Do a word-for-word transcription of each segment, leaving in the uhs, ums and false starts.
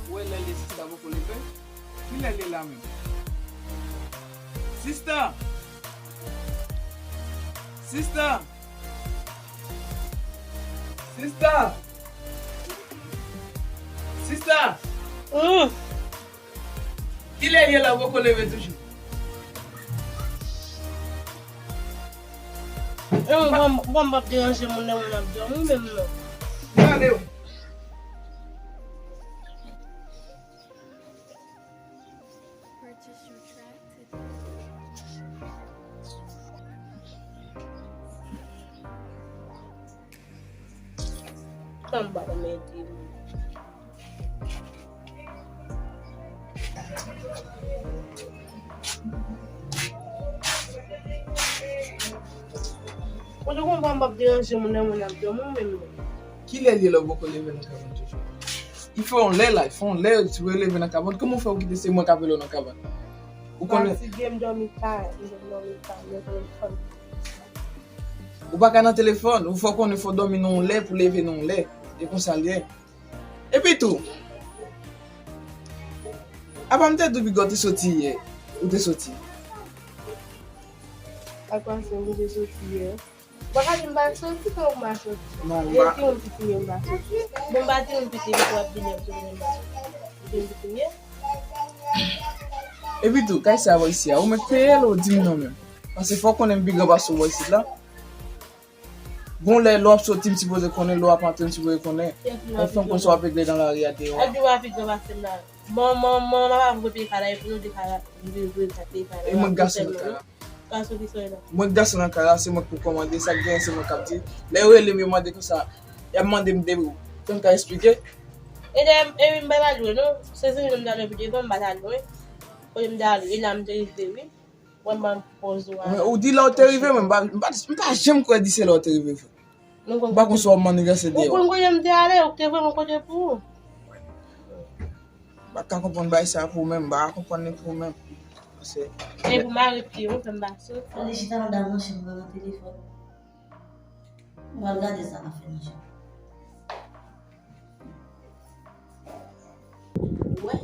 Ou wè lè l ye sista poko leve? Kilè l ye la menm? Sista! Sista! Sista! Sista! Kilè l ye la, ou poko leve toujou? Bon, bon, m ap deranje moun nan, moun ap dòmi menm non. Gade w. Tann m pa nan men di m. Ou te konprann m ap deranje moun nan, moun ap dòmi menm non. Kilè l ye la ou poko leve nan kabann toujou? I fè yon lè la, i fè yon lè, si w leve nan kabann, kòman w fè ou kite se mwen k ap rele w nan kabann? Ou konnen. Fatige, m dòmi ta, m dòmi ta, m dòmi ta. Ou pa ka nan telefòn, ou fò konnen fò dòmi nan yon lè pou leve nan yon lè. E konsa l ye. Epi tou, apa m te di w piga w te soti yè, ou te soti? Apa se ou te soti yè? Ou pa ka di m pa soti, kòman ou pa soti? Non, m pa. Timoun pitit mwen m pa soti. Bon, m pa timoun pitit mwen, w ap vini ap di mwen m pa soti. Timoun pitit mwen. Epi tou, kay sa a w isi a, ou mèt peye l, ou di m non menm. Paske fò w konnen m pi gran pase w bò isit la. Gon lè, lè w ap soti, m sipoze konnen, lè w ap antre, m sipoze konnen. Anfen, konn sa w ap regle nan lari a deyò. Epi w ap vin pase m la. Bon, bon, bon, m ap ap repeye kay la, epi nou de kay la, nou de vre kay la. E mwen k gason nan kay la. Gason ki sòy la. Mwen k gason nan kay la, se mwen k pou kòmande, sa k genyen, se mwen k ap di. Lè yo rele m, yo mande konsa, y ap mande m de, pou m ka eksplike. E dayè, epi m pa t al lwen, non. Se se menm talè pou devan, m pa t al lwen. Kote m te ale, e la m te rive, wi. Mwen ban pòz ou a. Ou di lè w te rive, men m pa, m pa, m pa janm kwè di se lè w te rive vre. M pa konn si w ap manniganse deyò. Ou konn kote m te ale, ou te voye m kote pou ou. M pa ka konprann bagay sa pou ou menm, m pa ka konprann li pou ou menm. Paske. E pou mari pye, ou fè m pa sot. Fò li chita anndan nan chanm nan, nan telefòn. M pral gade sa l ap fè nan chanm. Ou wè?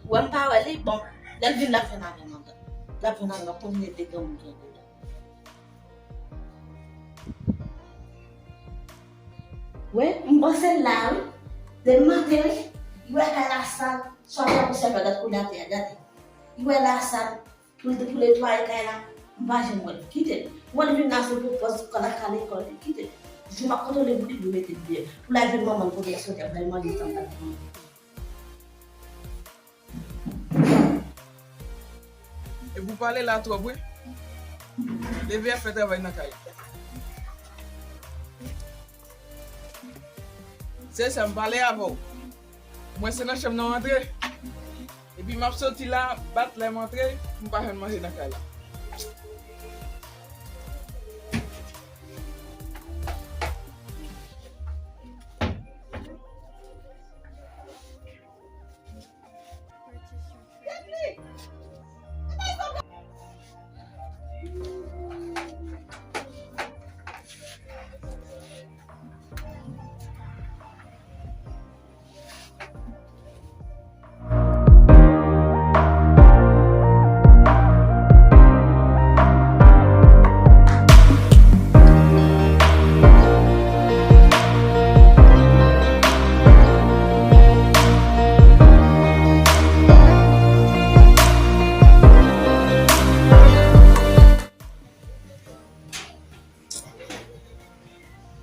Ou wè m pa wè li? Bon, lè l vin, l ap jwenn avè m anndan. L ap jwenn avè m, l ap kontinye de granmoun ki anndan. Wi, m panse l la, wi. Depi maten, wi. Li wè kay la sal, swa fè pousyè, gad koulye atè a, gade. Li wè la sal. Pou l, pou netwaye kay la, m pa janm wè l. Kite l. Mwen vin la se pou pòz kòl ak lekòl li. Kite l. Jou m ap kontwole pou li, pou mete l deyò. Pou l al jwenn manman l kote l soti, ap bay manje sa m t ap di. E pou pale la twòp, wi. Leve al fè travay nan kay la. Se sa m pale avè w. Mwen se nan chanm nan w antre. Epi m ap soti la, bat lè m antre, m pa jwenn manje nan kay la.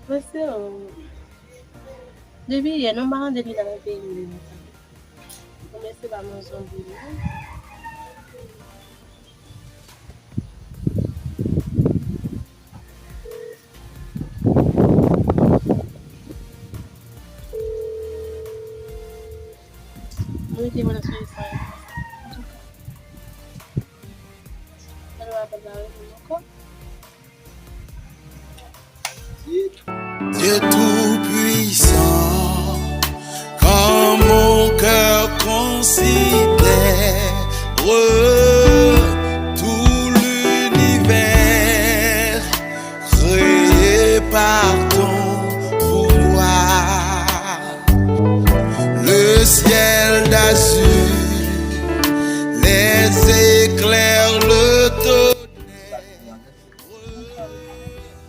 Mesye, o. Depi yè, nou pa tande li la nan peyi nou. Bon, mesye pa mwen zonbi, non. Ok, mwen, se sa. Mwen, mwen, mwen, mwen, mwen, mwen, Dieu tout-puissant, quand mon cœur considère tout l'univers créé par ton pouvoir, le ciel d'azur, les éclairs, le tonnerre.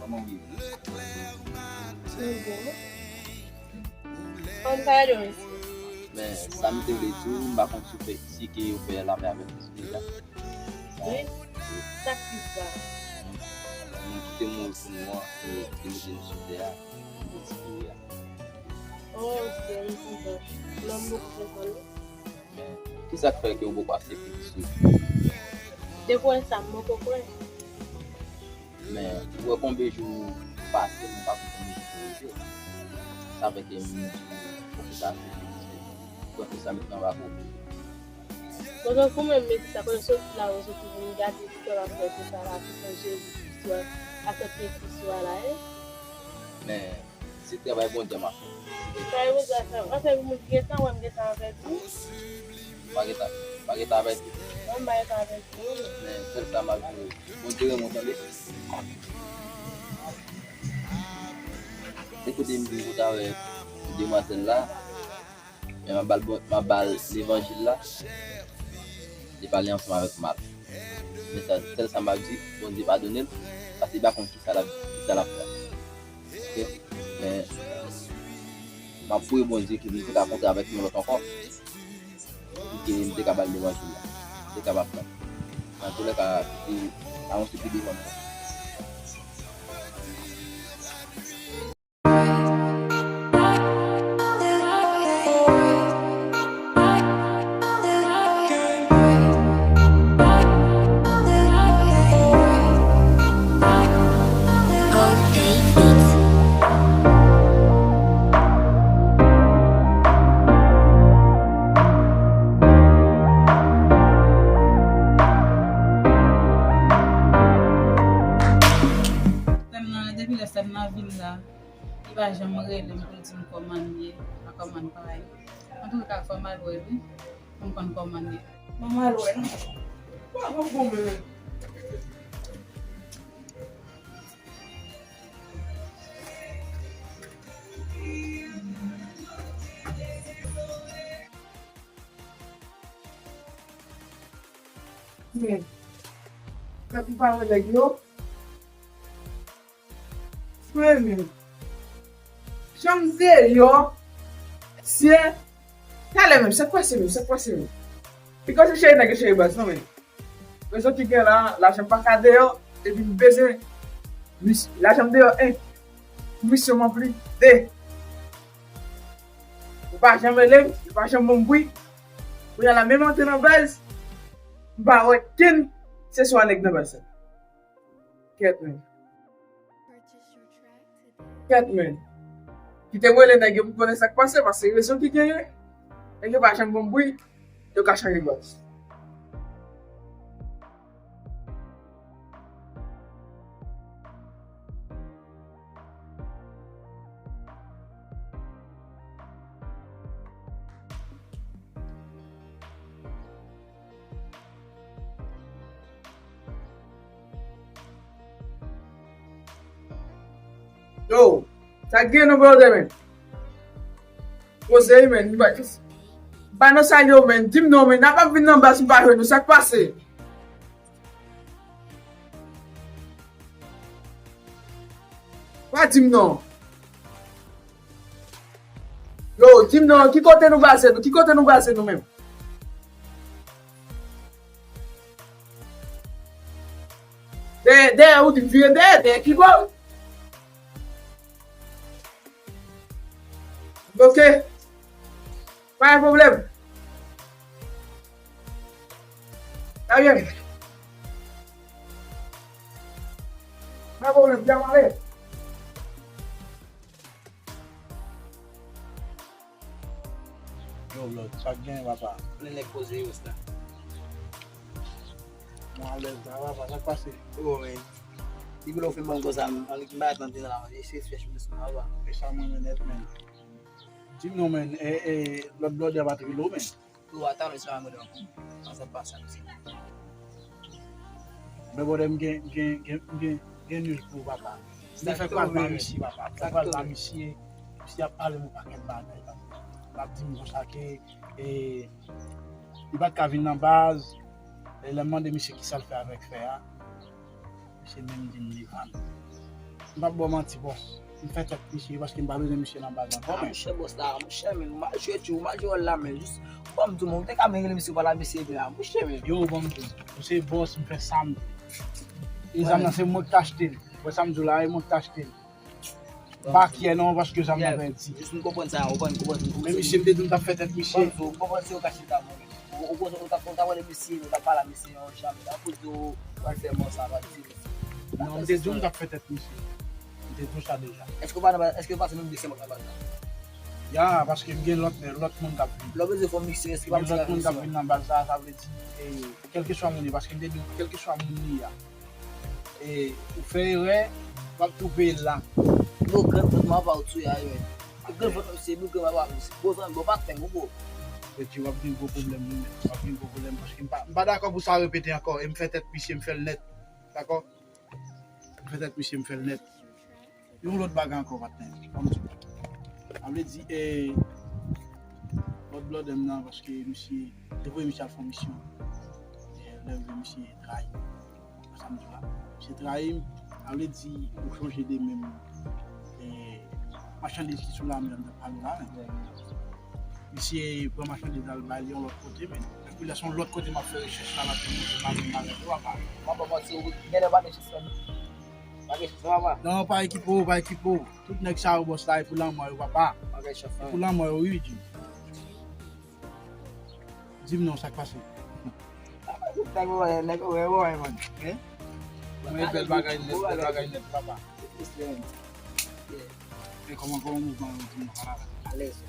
Kòman w ye? Mwen byen. Kòman w ye, mesye? Men, sa m te vle di w, m pa konn si w fè, si ke yo fè lapè avèk misye deja. Wi. Sa k pi sa? Moun ki te mouri pou nou an, e ki te mete nou sou tè a, ki te di kouri a. Oh, ok, m konprann. Non, m poko konprann, wi. Men, kisa k fè ke w poko aksepte misye? Depi w wè sa, m poko kwè. Men, ou wè konbyen jou pase, m pa konn konbyen jou pou rive. Sa fè ke m di w, fòk ou ta aksepte misye. Ou wè ke sa met nan bak ou. Bon, tankou mwen, m di sa, kote w soti la, ou soti vin gade ti kè w ap fè, se sa la, ki fè Jezi Kris yo, aksepte Kris yo a la, e? Men, Se travay Bondye m ap fè. Se travay Bondye ap fè. Anfen, pou moun ki gentan wè m gentan avèti. M pa gentan, m pa gentan avèti. Non, m pa gentan avèti, non. Men sèl sa m ap di w, Bondye renmen w tande. Depi w te vin kote avèk demwazèl la, men m ap ba l bon, m ap ba l levanjil la. Li pale ansanm avèk Mak. Men sa, sèl sa m ap di, Bondye padone l, paske li pa konn kisa l ap, kisa l ap fè. Ok? Men, m ap priye Bondye ke li te ka kontre avèk yon lòt ankò, pou ke li te ka ba l levanjil la, li te ka ba l fè. Antoulèka, li anonse pi devan ankò. Sè m nan, depi lè sè m nan vin la, li pa janm rele m pou l di m kòman l ye, ak kòman l pa ye. Antouka, fò m al wè l wi, pou m konn kòman l ye. Mwen al wè l. Bon, bon, bon, men. Men, lè m pale nèg yo, men, men, janm deyò, se talè menm, sa k pase menm, sa k pase menm. Li kòmanse cheri nèg yo cheri baz, non, men. Rezon ki gen la, lajan pa ka deyò, epi m bezwen, mis-, lajan m deyò, en, misyon m ranpli, de. Ou pa janm rele m, ou pa janm ban m bri. Kounye a la, menm antre nan baz, m pa wè kenn, se swa nèg nan baz la. Kèt, men. Kèt, men. Kite m rele nèg yo pou m konnen sa k pase, paske rezon ki genyen, nèg yo pa janm ban m bri, yo ka chanje baz. Yo, sa k gen non, brother, men? Poze wi, men. M pa, m pa nan sa yo, men. Di m non, men. N ap ap vin nan baz, m pa jwenn nou. Sa k pase? Pa di m non. Yo, di m non, ki kote nou baze nou? Ki kote nou baze nou menm? Dèyè, dèyè, ou di m vire dèyè, dèyè ki bò? Ok. Pa gen pwoblèm. Sa byen. Pa gen pwoblèm, byen ale. Yo, m Sa k gen, papa? Plen nèg poze yo, sa. Mwen alèz la, papa, sa k pase? Oh, men. Depi lè w fin ban m konsa, m, m, m pa tann nan manje, se fresh mwen sou, papa. E sa mwen men nèt, men. Di m non, men, e, e, lòt blòdè a pa t rele w, men. Ou a talè sa mwen ankò. Sa pa sa, misye. Men, blòdè, m gen, gen, gen, gen, gen news pou ou, papa. M te fè pral ba misye, papa. M te fè pral ba misye. Misye ap pale m yon pakèt bagay, papa. L ap di m konsa ke, e, li pa t ka vin nan baz. E lè m mande misye kisa l fè avèk fè a, misye menm di m li vann. M p ap ba w manti, bòs. M fè tèt misye paske m pa bezwen misye nan baz ankò, men. Monchè, bòs la, monchè, men, ou mal jwe, tchou, ou mal jwe wòl la, men. Jis, ban m di w, men, ou te ka menm rele misye pa la, misye epi la, monchè, men. Yo, ban m di w, ou se bòs, m fè sa m vle. E zam nan, se mwen ki t achte l. Ou wè sa m di w la, e mwen ki t achte l. M pa kyè non, paske zam nan pèdi. Jis m konprann sa, ou konprann, konprann, konprann. Men misye, m te di m t ap fè tèt misye. Ou konprann se yo ka chita mwen. Ou, ou, ou, ou ta, ou ta wè misye, ou ta pale a misye yon jan, men tankou di w pral fè mò sa, pral di misye. Non, m te di w m t ap fè tèt misye. M te di w sa deja. Èske w pa nan, èske w pa se menm de se mò nan baz la? Ya, paske m gen lòt, lòt moun k ap vin. Lè w bezwen fè misye, èske pa misye lòt moun k ap vin nan baz la, sa vle di, e, kèlkeswa moun li, paske m te di w, kèlkeswa moun li a. E, ou fè erè, w ap tou peye l la. Bon, grann vant mwen pa ou touye a, men. Grann vant mwen, se bon, grann vant mwen, se gwo zanmi, bon, pa fè m, bon. Peti, w ap gen gwo pwoblèm, wi, men. W ap gen gwo pwoblèm, paske m pa, m pa dakò pou sa repete ankò, e m fè tèt misye, m fè l nèt. Dakò? M fè tèt misye, m fè l nèt. Yon lòt bagay ankò, patnè. Ban m di w. Sa vle di, e, lòt blòdè m nan, paske misye, te voye misye al fè yon misyon. E, lè rive misye trayi m. Sa m di w la. Misye trayi m, sa vle di, ou chonje de menm, e, machandiz ki sou lamè a, m t ap pale w la, men. Misye pran machandiz la, l bay li yon lòt kote, men. Epi la, se yon lòt kote m ap fè rechèch la, m ap fè manje, m ap fè bagay yo, apa. M ap ba w manti, ou genlè pa gen chans, non. Pa gen chans, non, papa. Non, pa ekipe w, pa ekipe w. Tout nèg sa yo, bòs la, e pou lanmò yo, papa. Pa gen chans, non. E pou lanmò yo, wi, Jim. Di m non, sa k pase? Nèg yo wè, nèg yo wè, wè, man. Hein? Mwen, bèl bagay nèt, bèl bagay nèt, papa. E kòman, kòman mouvman yo, di m non, papa? Alèz.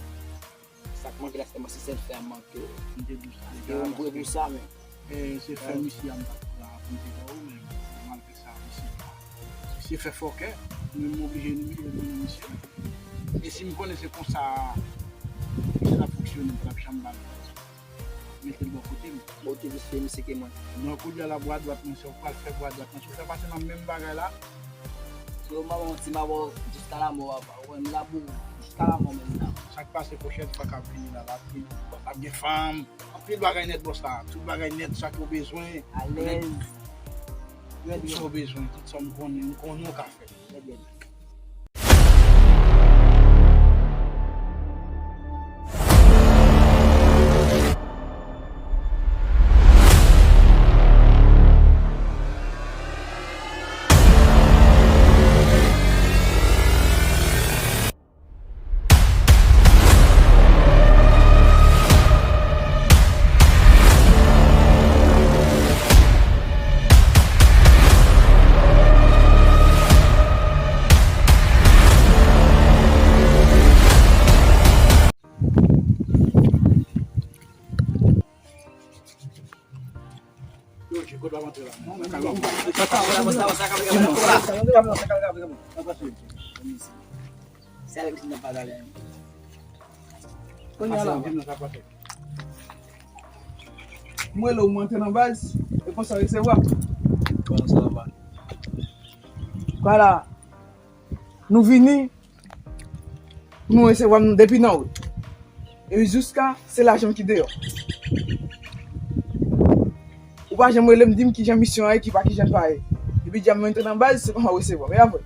Sa k manke la, se sèlman se sèl fè a manke. M te di w sa. E m vre pou sa, men. E se fè misye a m t ap la pou m te ba ou, men malgre sa, misye pa. Misye fè fòkè, men m oblije elimine misye. E si m konnen se konsa misye t ap fonksyone, m pa t ap janm ba l mete l bò kote m. Bon, ou te plis fè misye ke mwen. Non, kounye a la, bwa dwat mwen, se ou k pral fè bwa dwat mwen. Si w fè pase nan menm bagay la, Yo, manman, ti manman, jiska lamò, papa. Ou wè, m la pou ou, jiska lamò, menm la. Sa k pase pwochèn fwa k ap vini la, l ap vin, l ap gen fanm. Anpil bagay nèt, bòs la. Tout bagay nèt, sa ke w bezwen. Alèz. Tout sa w bezwen, tout sa m konnen, m konnen w ka fè. Trè byen. Yo, Dje, kote w ap antre la? Sa ka pase? Kounye a la. Mwen, lè w antre nan baz, e konsa w resevwa. Kòman sa va? Vwala. Nou vini, pou nou resevwa m depi nan wout. Epi jiska, se lajan m ki deyò. Ou pa janm rele m, di m kijan misyon an ye, ki pa kijan l pa ye. Epi di a m antre nan baz, se kòman w resevwa m. E apre?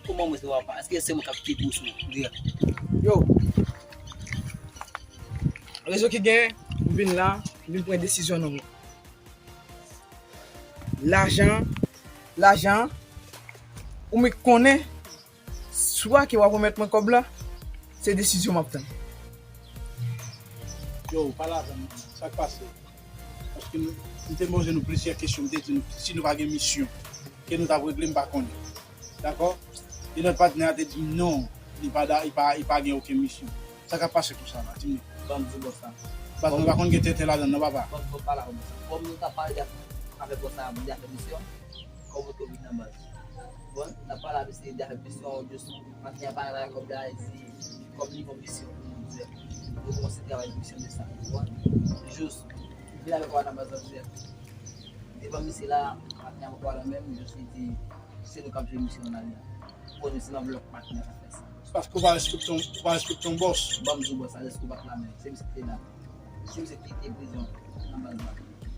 Kòman m resevwa w, papa? Èske se mwen k ap kite w sou dirèk? Yo. Rezon ki genyen, m vin la, m vin pran desizyon nan men w. Lajan, lajan, ou mèt konnen, swa ke w ap remèt mwen kòb la, se desizyon m ap tann. Yo, pale avè m, sa k pase? Paske nou, m te poze nou plizyè kesyon, m te di nou, si nou pa gen misyon, ke nou t ap regle, m pa konnen. Dakò? E lòt patnè a te di m non, li pa da, li pa, li pa gen okenn misyon. Sa k ap pase konsa la? Di m non. Ban m di w bòs la. Baz, nou pa konn gen tenten ladan l non, papa. Ban m, ban m pale avè w bòs la. Kòm nou t ap pale de afè, afè bòs la, de afè misyon, kòman w te vin nan baz? Bon, n ap pale avè misye de afè misyon, jis patnè a pa la kòm la, e di, kòm li gon misyon pou nou di, nou kòmanse travay misyon de sa, ou konprann? Jis, vin avèk ou nan baz la, di, devan misye la, patnè a pa la menm, jis li di, se nou k ap jere misyon nan la. Konnen se nan vlòk patnè a fè sa. Paske ou pa respekte yon, ou pa respekte yon bòs. Ban m di w bòs la, lèske ou pa t la menm. Se misye ki te la. Se misye ki te prizon nan baz la.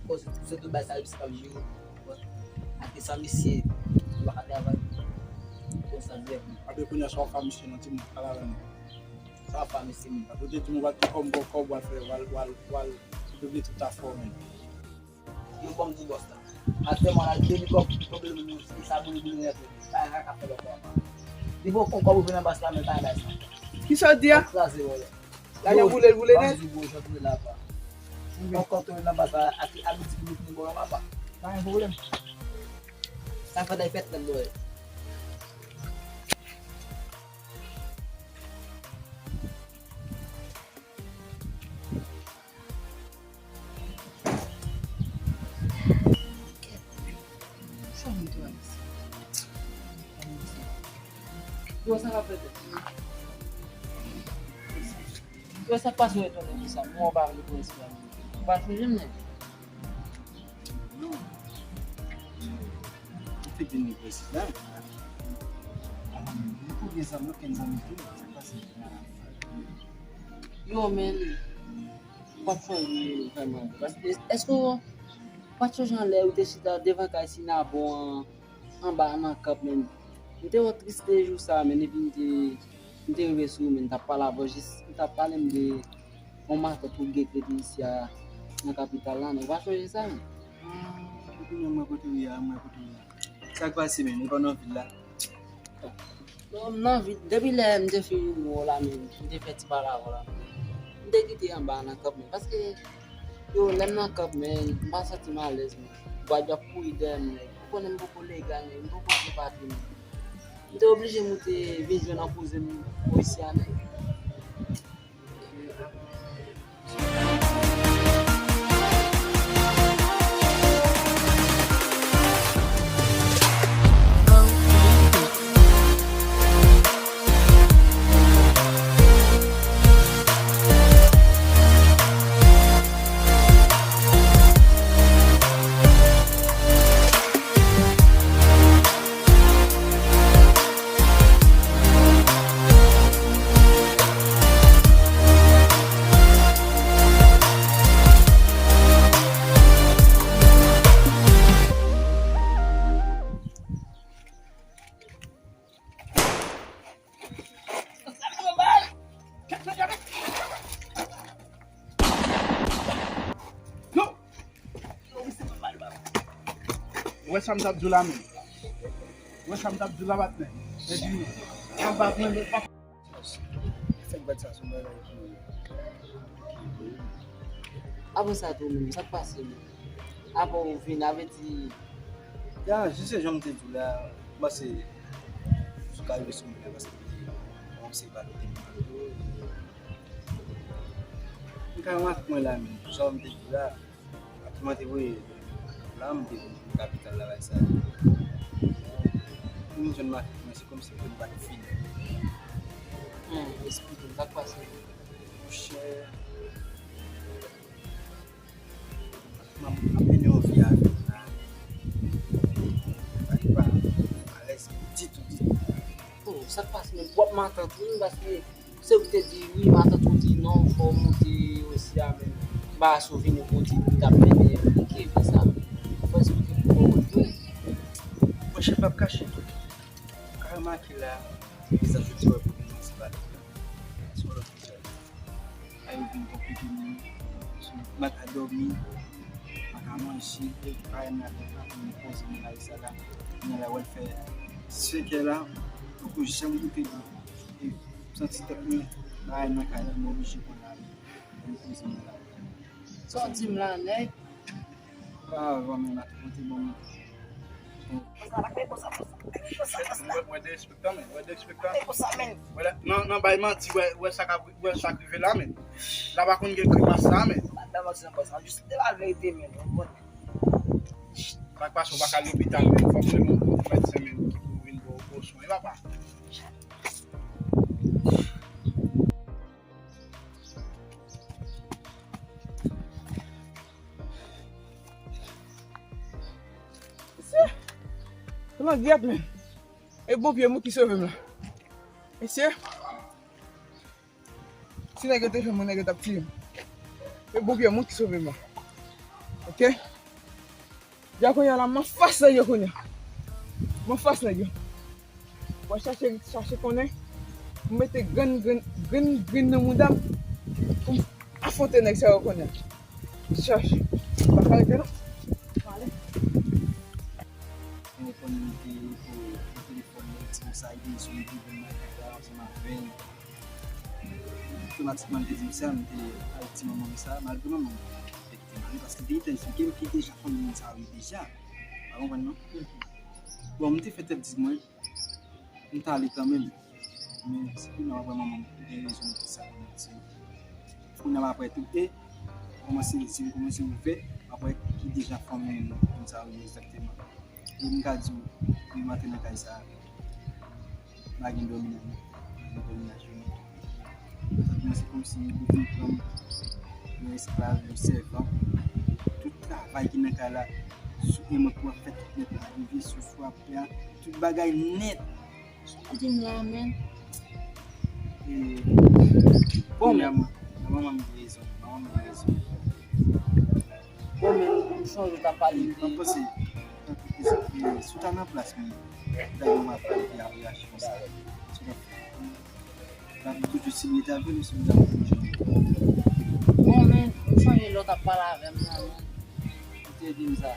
Bon, se, se tout bagay sa yo, misye k ap jere. Bon, ake san misye, ou pa ka travay. Konsa dirèk. Apre kounye a, sa w ap fè misye non, timoun, pale avè nou. Sa w ap fè misye menm. Ou te di m ou pa t gen kòb, bon kòb, w al fè, w al, w al, w al regle tout afè w menm. Yo ban m di bòs la. Atèman la, depi kòb, pwoblèm nou, se sa boule boule nèt. Pa ka ka fè lòt bò. Depi w kon kòb ou vin nan bas la, men pa bay sa. Kisa w di a? Kòb kraze, wè. Lajan boule l boule nèt. Ban m di bòs, jan tou la pa. Yon kòb tou nan bas la, ak abitid nou fini bò la, papa. Pa gen pwoblèm. Sa fè day fèt nan bò. Yo, sa k ap fèt? Yo, sa k pase w etone konsa? Mwen w pa vle pran espwa. Ou pa chonje m, nèg? Non. Ou te vin prezidan. Ou gen zanmi, ou gen zanmi tou, sa k pase? Yo, men, ou pa t chonje vrèman. Paske, èske w pa t chonje anlè ou te chita devan kay Sinabon an, anba nan kap, men? M te wè w triste jou sa, men, epi m te, m te rive sou ou, men, m t ap pale avè w jis, m t ap pale m de yon matant ou gen k rete isi a, nan kapital la, men. Ou pa chonje sa, men? Ah, epi non, mwen kote w ye a, mwen kote w ye a. Sa k pase, men? Ou pa nan vil la? Non, m nan vil. Depi lè m te fin wè w la, men, m te fè ti pale avè w la, men, m te kite anba nan kap, men, paske, yo, lè m nan kap, men, m pa santi m alèz, men. Bwa djòb kouri dèyè m, nèg. Ou konnen m poko legal, nèg. M poko gen papye, nèg. M te oblije moute vin jwenn an kouzen m isi a, nèg. Ou wè sa m t ap di w la menm? Ou wè sa m t ap di w la, patnè? Epi, anba mwen, men, pa fèk bat sa sou mwen, apre sa tou, menm, sa k pase, menm? Apre w vin, avèti. Ya, jis se jan m te di w la, m panse sou ka rive sou mwen la, paske m te kòmanse pale de mwen. M ka rantre mwen la menm, jan m te di w la, ak mwen te voye la, m te vin kapital la, bagay sa. M jwenn matant mwen, se kòmsi pou m pa t fini. Hmm, esplike m, sa k pase? Monchè, m ap, m ap mennen yon vi avè l la. Sa li pa alèz ditou, ditou. Oh, sa k pase menm? W ap matant wi, paske se ou ki te di wi, matant ou di non, fò w moute osi a menm. M pa souvni pou di li t ap mennen ki vi sa. Fò esplike pou konprann tou. Monchè, m p ap kache tou. Ou ka remake la, vizaj ou te wè pou nou se pa li. Se yon lòt vizaj. Kay yo vin konplike moun. M pa ka dòmi, m pa ka manje, e pa renmen avèk la pou mwen poze nan lari sa la. Kounye a la, wè l fè senkè la, m poko janm goute dlo. E m santi tèt mwen pa renmen kay la, m oblije pran lari pou mwen poze nan lari. Sa w di m la, nèg? Opa, avan menm atò, te ban m Wè, wè derespektan, men. Wè derespektan. Wè la, nan, nan bay manti, wè, wè sa k ap, wè sa k rive la, men. La pa konn gen grimas sa, men. Bay manti nan bòs la. Jis de la verite, men. Ou konprann? Sa k pase, ou pa ka al lopital, men. Fòk rele yon medsen, men, ki pou vin ba w bon swen, papa. Mesye, langyèt, men. E bon pye moun ki sove m la. Mesye, si nèg yo te jwenn mwen, nèg yo t ap tiye m. E bon pye moun ki sove m la. Oke? Dja kounye a la, m anfas nèg yo kounye a. M anfas nèg yo. Mwen chache, chache konnen. M mete grenn, grenn, grenn, grenn nan mouda m pou m afwonte nèg sa yo kounye a. Chache. M pa ka rete non. M ale. Mwen konn li te pou telefòn li, ti sa, li te sou li, li vin nan kay la, ansanm avè l. Otomatikman, li te di m sa, m te al di manman m sa, malgre manman m te kite m ale, paske li te eksplike m ki deja fanmi moun sa yo ye deja. Pa konprann non? Bon, m te fè tèt di mwen, m t ale kanmenm. Men, se kounye a m ap wè manman m gen rezon pou sa, pou l di. Kounye a m ap wè tou, e, kòmanse, si m kòmanse ouvè, m ap wè ki deja fanmi moun sa yo ye egzakteman. E m ka di w, depi m antre nan kay sa a, m pa gen dòmi nan men, m pa gen dòmi nan jounen. Sa kòmanse kòmsi yo vin pran m yon esklav, yon sèvan. Tout travay ki nan kay la, sou e mwen pou ap fè tout nèt la, rive sou swapè a, tout bagay nèt. Sa w di m la, men. E, bon, men, manman m gen rezon, manman m gen rezon. Bon, men, m sonje w t ap pale de. Mwen panse, e, si w ta nan plas mwen, w ta gen yon apèl ki ap reyaji konsa. Si w ta, w ap toujou si m rete avè l, si m ta toujou. Bon, men, m sonje lè w t ap pale avè m la, men. Ou te di m sa.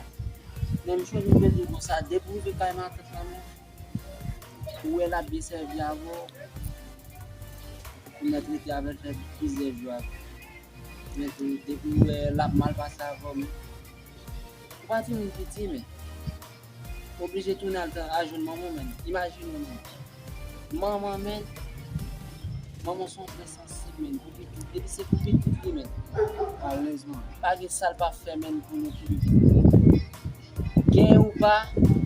Men m sonje w te di konsa, depi w rive kay matant la, men. Ou wè l ap byen sèvi avè w. Ou mèt rete avè l fè plizyè jou avè l. Men tou, depi w wè l ap mal pase avè w, men. Ou pa timoun piti, men. Oblije tounen al, al jwenn manman w, men. Imajine w, men. Manman, men. Manman se yon frè sansib, men. Pou pitit, depi se pou pitit li, men. Malerezman. Pa gen sa l pa fè, men, pou nou pitit. Genyen ou pa,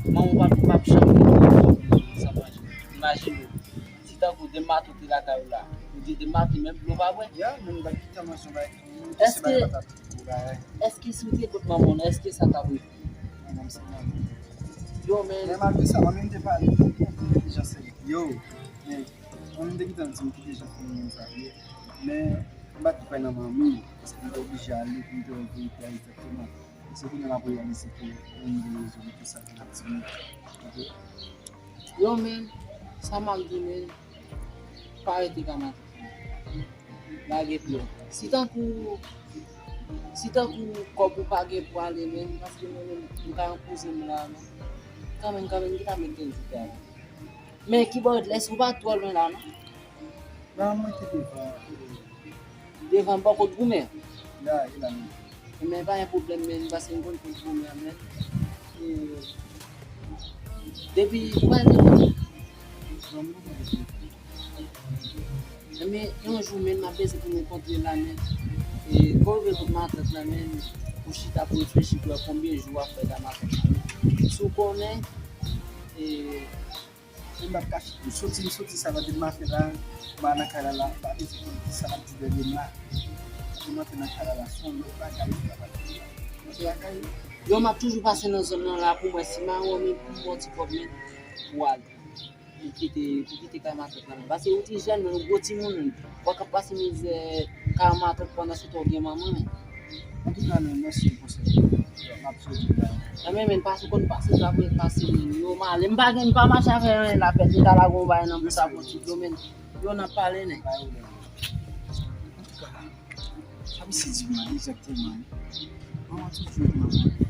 manman w p ap, p ap janm rete san manje. Imajine w, si tankou de mato te lakay ou la, ou di de mato, menm dlo w pa bwè. Ya, men nou pa t gentan manje yon bagay, nou te se bagay patat pou bagay. Èske si w te kot manman w, èske sa t ap rive? Manman m se manman. Yo, men. Men malgre sa, manmi m te pale, m te konprann ki jan se. Yo, men, manmi m te gentan di m ki jan fanmi m sa ye. Men, m pa t kwè nan manmi, paske m te oblije ale pou m te wè verite a egzakteman. Se kounye a m ap reyalize ke yon de rezon ki sa ki ap di m. Yo, men, sa m ap di, men, pa rete kay matant. Lage pye w. Si tankou, si tankou kòb ou pa gen pou ale, men, paske mwen menm, m ka yon koze m la, men, kanmenm, kanmenm, ki ta met gen di kay. Men, ki bò, èske ou pa twò lwen la, non? Non, mwen te devan. Devan bò kot goumen? La, e la menm. Men pa gen pwoblèm, men, paske m konn kot goumen an, men. E, depi, ou pa gen telefòn? Non, mwen pa gen telefòn. Men, yon jou, men, m ap bezwen pou nou kontre la, men. E, kò rive kot matant la, men, pou chita, pou reflechi, pou wè konbyen jou w ap fè la matant la, men. Si w konnen, e, M p ap kache pou soti, m soti sa nan demen maten la, m al nan kay la, la, m pa bezwen konn kisa l ap di dènye ma. Depi m antre nan kay la, la, se yon lòt bagay ki ap pase la. Yon ti bagay. Yo, m ap toujou pase nan zòn nan la pou m wè si m a wè men pou m ba w ti kòb men pou w ale. Pou kite, pou kite kay matant la men. Paske ou ti jèn men, ou gwo timoun men. W ap pase mizè kay matant pandan se tan w gen manman men. Antouka, men, mèsi pou konsèy yo. M ap swiv li la. Nan men, men, pase konn pase, sa pou pase, men. Yo, m ale, m pa gen, m pa mache avè anyen la, pèt, m ta lage yon bagay nan bouch sa pou ti dlo, men. Yo, n ap pale, nèg. Pa gen pwoblèm. Antouka, sa misye di m la, egzakteman. Manman toujou manman.